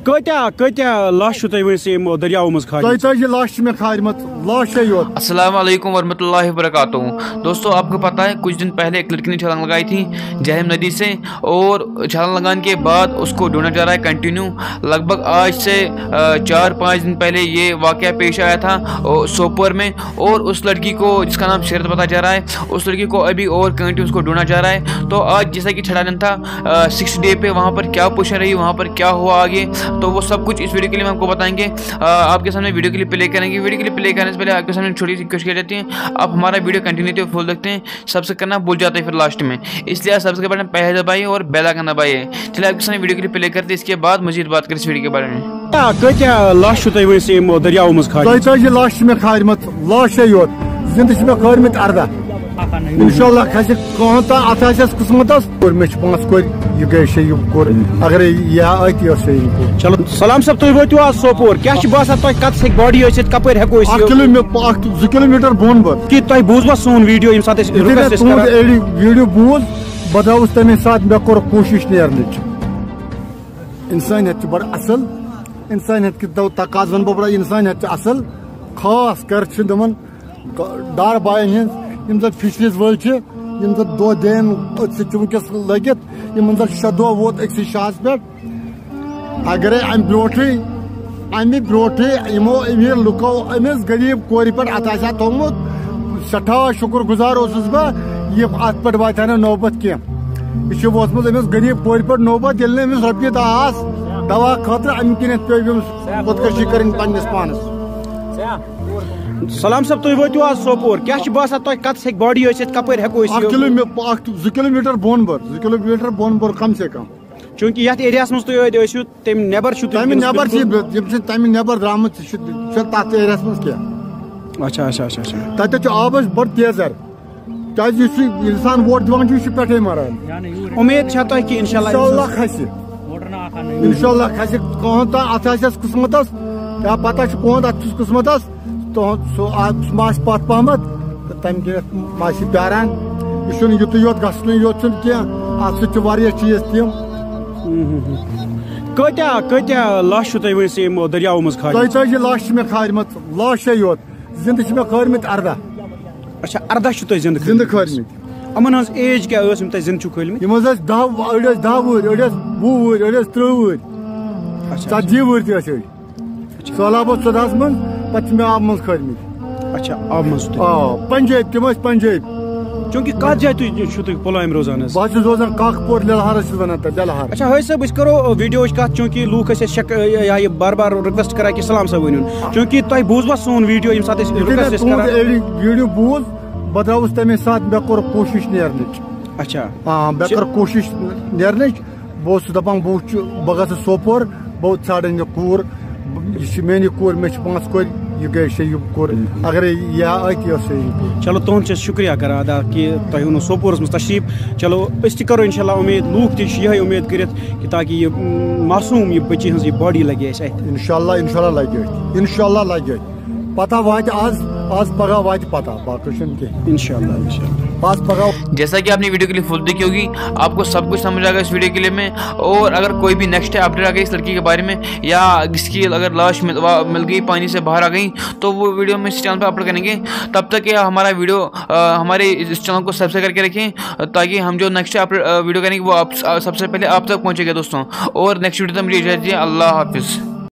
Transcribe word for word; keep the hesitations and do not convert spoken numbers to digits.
کۭتیاہ کۭتیاہ لَچھ چھُو تۄہہِ وٕنہِ یِمو دٔریاوو منٛز کھالمٕژ؟ ژۄیتٲجی لَچھ چھِ مےٚ کھالمٕژ، لَچھ چھےٚ یوت۔ السلام علیکم ورحمۃ اللہ وبرکاتہ۔ دوستو، آپ کو پتہ ہے، کچھ دن پہلے ایک لڑکی نے چھلانگ لگائی تھی جہلم ندی سے، اور چھلانگ لگانے کے بعد اس کو ڈھونڈا جا رہا ہے کنٹینیو۔ لگ بھگ آج سے آ، چار پانچ دن پہلے یہ واقعہ پیش آیا تھا، او، سوپور میں، اور اس لڑکی کو، جس کا نام سیرت بتایا جا رہا ہے، اس لڑکی کو ابھی اور کنٹینیو اس کو ڈھونڈا جا رہا ہے۔ تو آج جیسا کہ چھٹا دن تھا، سکس ڈے پہ، وہاں پر کیا پوزیشن رہی، وہاں پر کیا ہوا آگے، تو وہ سب کچھ اس ویڈیو کے لیے ہم آپ کو بتائیں گے۔ آ، آپ کے سامنے ویڈیو کے لیے پلے کریں گے۔ ویڈیو کے لیے پلے کرنے سے پہلے آپ کے سامنے چھوٹی سی ریکویسٹ کی جاتی ہے، آپ ہمارا ویڈیو کنٹینیو فل دیکھتے ہیں، سبسکرائب کرنا بھول جاتے ہیں پھر لاسٹ میں، اس لیے آپ سبسکرائب بٹن پہلے دبائیے اور بیل آئکن دبائیے۔ چلیے، آپ کے سامنے ویڈیو کے لیے پلے کرتے ہیں، اس کے بعد مزید بات کریں اس ویڈیو کے بارے میں۔ کۭتیاہ کۭتیاہ لَچھ چھُو تۄہہِ وٕنہِ یِمو دٔریاوو منٛز کھالمٕژ؟ ژۄیتٲجی لَچھ چھِ مےٚ کھالمٕژ، لَچھ چھےٚ یوت، زِندٕ چھِ مےٚ کھٲلمٕتۍ اَرداہ۔ اِنشاءاللہ کھسہِ کانٛہہ تام، اَتھ آسٮ۪س قٕسمَتَس۔ کوٚر مےٚ چھِ پانٛژھ کورِ، یہِ گٔے شےٚ، یہِ کوٚر۔ اَگرے یہِ آیہِ تہِ ٲس صحیح کوٚر۔ چلو، سلام صٲب، تُہۍ وٲتِو آز سوپور، کیٛاہ چھُ باسان تۄہہِ کَتَس ہیٚکہِ باڈی ٲسِتھ، کَپٲرۍ ہیٚکو أسۍ اَکھ یہِ؟ کِلوٗ می-، اَکھ زٕ کِلوٗ میٖٹر بۄن بۄن۔ کہِ تۄہہِ بوٗزوا سون ویٖڈیو ییٚمہِ ساتہٕ أسۍ یُتھُے مےٚ رِکویسٹ ٲسۍ تُہُنٛد کران؟ ایڈی-، ویٖڈیو بوٗز، بہٕ درٛاوُس تَمے ساتہٕ، مےٚ کوٚر کوٗشِش نیرنٕچ۔ اِنسٲنیت چھِ بَڑٕ اَصٕل، اِنسٲنیت کہِ دَو تقاضہٕ وَنہٕ بہٕ بَڑٕ، اِنسٲنیت چھِ اَصٕل، خاص کر چھِ تِمَن ڈار بایَن ہِنٛز، یِم زَن فِشریٖز وٲلۍ چھِ، یِم زَن دۄہ دِن أتھۍ سۭتۍ چھِ وٕنکیٚس لٔگِتھ، یِمَن زَن شےٚ دۄہ ووت أکسٕے شاہَس پٮ۪ٹھ۔ اگرے امہِ برونٹھٕے، امہِ برونٹھٕے یِمو امیر لُکو أمِس غریب کورِ پٮ۪ٹھ اتھٕ آسہِ ہا تھوٚومُت، سٮ۪ٹھاہ شُکر گُزار اوسُس بہٕ، یہِ اتھ پٮ۪ٹھ واتہِ ہا نہٕ نوبت کینٛہہ۔ یہِ چھِ وٲژمٕژ أمِس غریب کورِ پٮ۪ٹھ نوبت، ییٚلہِ نہٕ أمِس رۄپیہِ دہ آس دوا خٲطرٕ، امہِ کِنٮ۪تھ پیٚو أمِس خودکشی کرٕنۍ پننِس پانس۔ سلام صٲب، تُہۍ وٲتِو آز سوپور، کیٛاہ چھُ باسان تۄہہِ کتَس ہیٚکہِ باڈی ٲسِتھ، کپٲرۍ ہیٚکو أسۍ اکھ یہِ؟ کِلوٗ می-، اکھ زٕ کِلوٗ میٖٹر بۄن بۄن، زٕ کِلوٗ میٖٹر بۄن بۄن کم سے کم۔ چوٗنٛکہِ یَتھ ایریاہَس منٛز تُہۍ ٲدۍ ٲسِو، تَمہِ نٮ۪بر چھُو تُہۍ تَمہِ وٕنکیٚنَس نٮ۪بر چھِ بِلکُل؟ یِم چھِ تَمہِ نٮ۪بر درٛامٕتۍ، یہِ چھِ، چھِ تَتھ ایریاہَس منٛز کینٛہہ۔ اچھا، اچھا، اچھا، اچھا۔ تَتٮ۪تھ چھُ آبَس بٔڑ تیزر۔ کیٛازِ یُس یہِ اِنسان ووٹ دِوان چھُ، یہِ چھُ پٮ۪ٹھَے مَران۔ اُمید چھا تۄہہِ کہِ اِنشاء اللہ اِنشاء اللہ کھسہِ۔ اِنشاء اللہ کھسہِ۔ کٕہٕنۍ تام اَتھ آسٮ۪س قٕسمَتَس، کیٛاہ پَتہ چھُ کٕہٕنٛد اَتھ چھُس قٕسمَتَس۔ تُہُنٛد سُہ آ-، سُہ ما آسہِ پَتھ پَہمَتھ، تہٕ تَمہِ کِنٮ۪تھ ما آسہِ یہِ پیٛاران۔ یہِ چھُنہٕ یُتُے یوت گژھنٕے یوت چھُنہٕ کینٛہہ، اَتھ سۭتۍ چھِ واریاہ چیٖز تِم۔ کۭتیٛاہ، کۭتیٛاہ لَچھ چھُو تۄہہِ وٕنہِ یِمو دٔریاوو منٛز کھالمٕژ؟ ژۄیتٲجی لَچھ چھِ مےٚ کھالمٕژ، لَچھ چھےٚ یوت، زِندٕ چھِ مےٚ کھٲلمٕتۍ اَرداہ۔ اچھا، اَرداہ چھِو تۄہہِ زِندٕ زِندٕ کھٲلمٕتۍ۔ کھٲلمٕتۍ۔ یِمَن ہٕنٛز ایج کیٛاہ ٲس یِم تۄہہِ زِندٕ چھِو کھٲلمٕتۍ؟ یِم حظ ٲسۍ دَہ، أڑۍ ٲسۍ دَہ وُہٕرۍ، أڑۍ ٲسۍ وُہ وُہٕرۍ، أڑۍ ٲسۍ تٕرٛہ وُہٕرۍ، اچھا، ژَتجی وُہٕرۍ تہِ ٲسۍ أڑۍ۔ سہلاب اوس ژۄدہَس منٛز، پَتہٕ چھِ مےٚ آبہٕ منٛز کھٲلمٕتۍ۔ اچھا، آبہٕ منٛز چھُ تۄہہِ؟ آ، پنجٲبۍ، تِم ٲسۍ پنجٲبۍ۔ چوٗنٛکہِ کَتھ جایہِ تُہۍ چھُو تُہۍ پُلامہِ روزان حظ؟ بہٕ حظ چھُس روزان کاکپور، لیلہارَس چھِ وَنان تَتھ، لیلہار۔ اچھا، حٲج صٲب، أسۍ کَرو، آ، ویٖڈیوٕچ کَتھ، چوٗنٛکہِ لوٗکھ ٲسۍ اَسہِ شک-، آ، یا یہِ بار بار رِکویسٹ کَران کہِ سلام صٲب ؤنِو۔ چوٗنٛکہِ تۄہہِ بوٗزوا سون ویٖڈیو ییٚمہِ ساتہٕ أسۍ یُتھُے مےٚ رِکویسٹ ٲسۍ تُہُنٛد کَران؟ ایڈی-، ویٖڈیو بوٗز، بہٕ درٛاوُس تَمے ساتہٕ، مےٚ کوٚر کوٗشِش نیرنٕچ۔ اچھا۔ آ، مےٚ چھِ کٔر کوٗشِش نیرنٕچ۔ بہٕ اوسُس دَپان، بہٕ وٕچھٕ، بہٕ گژھٕ سوپور، بہٕ ژھانٛڈَن یہِ کوٗر۔ بہٕ، یہِ چھِ میٛٲنی کوٗر، مےٚ چھِ پانٛژھ کورِ، یہِ گٔے شےٚ، یہِ کوٗر۔ اگرے یہِ ہا أتی ٲس، یہِ کوٗر۔ چلو، تُہُنٛد چھِ أسۍ شُکریہ کران ادا کہِ تۄہہِ اوٚنوُ سوپورَس منٛز تشریٖف۔ چلو، أسۍ تہِ کرو اِنشاء اللہ اُمید، لوٗکھ تہِ چھِ یِہوٚے اُمید کٔرِتھ کہِ تاکہِ یہِ، م، معصوٗم یہِ بٔچی ہٕنٛز یہِ باڈی لگہِ اَسہِ اَتھِ۔ اِنشاء اللہ، اِنشاء اللہ لگہِ اَتھِ۔ اِنشاء اللہ لگہِ اَتھِ۔ پتہ واتہِ آز، آز پگاہ واتہِ پتہ، باقٕے چھُنہٕ کینٛہہ۔ اِنشاء اللہ، اِنشاء اللہ۔ آز پگاہ۔ جیسا کہ آپ نے ویڈیو کے لیے فل دیکھی ہوگی، آپ کو سب کچھ سمجھ آ گیا اس ویڈیو کے لیے میں۔ اور اگر کوئی بھی نیکسٹ اپڈیٹ آ گئی اس لڑکی کے بارے میں، یا اس کی اگر لاش مل، وا-، مل گئی، پانی سے باہر آ گئی، تو وہ ویڈیو ہم اس چینل پہ اپلوڈ کریں گے۔ تب تک کہ ہمارا ویڈیو، آ، ہمارے اس چینل کو سبسکرائب کر کے رکھیں، تاکہ ہم جو نیکسٹ اپڈیٹ، آ، ویڈیو کریں گے، وہ آپ، آ، سب سے پہلے آپ تک پہنچے گا، دوستوں۔ اور نیکسٹ ویڈیو تک مجھے اجازت دیجیے۔ اللہ حافظ۔